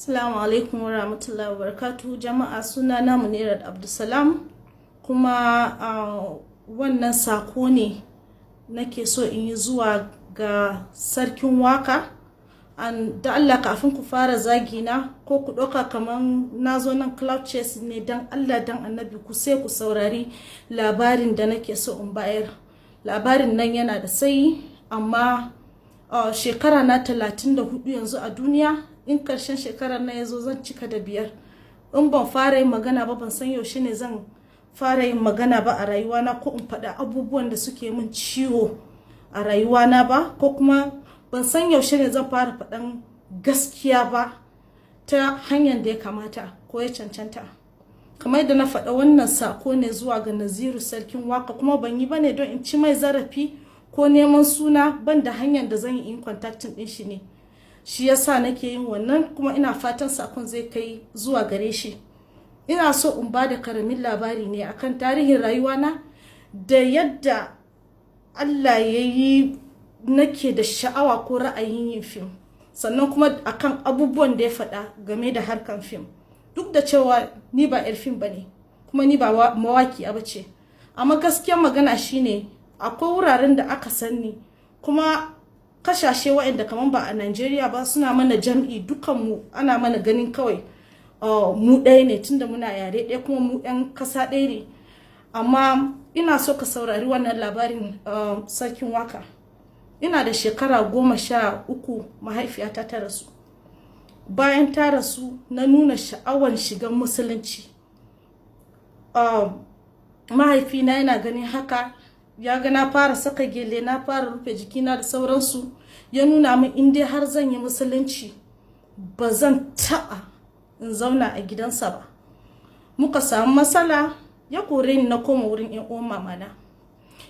Assalamu alaikum wa rahmatullahi wa barakatuhu, jama'a. Suna na Munirat Abdulsalam, kuma wannan sako ne nake so in yi zuwa ga Sarkin Waka. An da Allah, kafin ku fara zagi na ko ku ɗauka kaman na zo nan clout chase ne, dan Allah dan Annabi ku sai ku saurari labarin da nake so in bayar. Labarin nan yana da tsayi, amma shekara na 34 yanzu a duniya. In karshen shekarar na ya zo, zan cika da 5. In ban fara yin magana ba, ban san yaushe ne zan fara yin magana ba a rayuwana, ko in faɗa abubuwan da suke min ciwo a rayuwana ba, ko kuma ban san yaushe ne zan fara faɗan gaskiya ba ta hanyar da ya kamata ko ya cancanta. Kamar yadda na faɗa, wannan sako ne zuwa ga Naziru Sarkin Waka, kuma ban yi bane don in ci mai zarafi ko neman suna. Ban da hanyar da zan yi in contacting ɗin shi ne, shi yasa nake yin wannan, kuma ina fatan sakon zai kai zuwa gare shi. Ina so in ba da karamin labari ne akan tarihin rayuwana da yadda Allah ya yi nake da sha'awa ko ra'ayin yin fim, sannan kuma akan abubuwan da ya faɗa game da harkan fim. Duk da cewa ni ba 'yar fim ba ne, kuma ni ba mawakiya ba ce, amma gaskiyar magana shine akwai wuraren da aka sanni, kuma kasashe waɗanda kamar ba a Najeriya ba suna mana jam'i, dukanmu ana mana ganin kawai mu ɗaya ne, tunda muna yare ɗaya kuma mu 'yan kasa ɗaya ne. Amma ina so ka saurari wannan labarin, Sarkin Waka. Ina da shekara 13 mahaifiyata ta rasu. Bayan ta rasu, na nuna sha'awan shigan musulunci. Mahaifina yana ganin haka, ya ga na fara saka gele, na fara rufe jikina da sauransu. Ya nuna min in dai har zan yi musulunci, ba zan taɓa in zauna a gidansa ba. Muka samu matsala, ya kore ni, na koma wurin 'yan uwan mamana.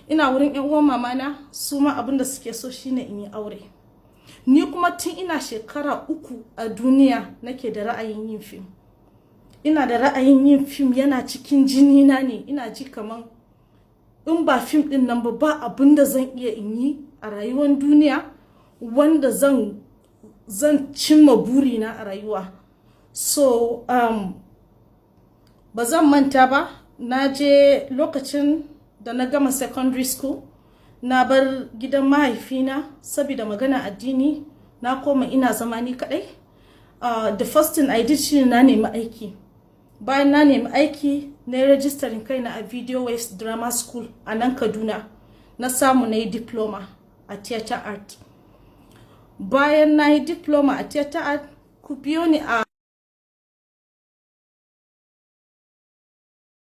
Ina wurin 'yan uwan mamana, su ma abin da suke so shine in yi aure. Ni kuma tun ina shekara 3 a duniya nake da ra'ayin yin fim. Ina da ra'ayin yin fim, yana cikin jini na ne. Ina ji kaman in ba fim din nan ba, ba abin da zan iya in yi a rayuwar duniya wanda zan cimma burina a rayuwa. So ba zan manta ba, na je lokacin da na gama secondary school, na bar gidan mahaifina saboda magana addini, na koma ina zama ni kadai. The first thing I did shine na nemi aiki. Bayan na nemi aiki, na yi registering kaina a Video Waves Drama School a nan Kaduna. Na samu na yi diploma a theater art. Bayan na yi diploma a theater art, ku biyo ni a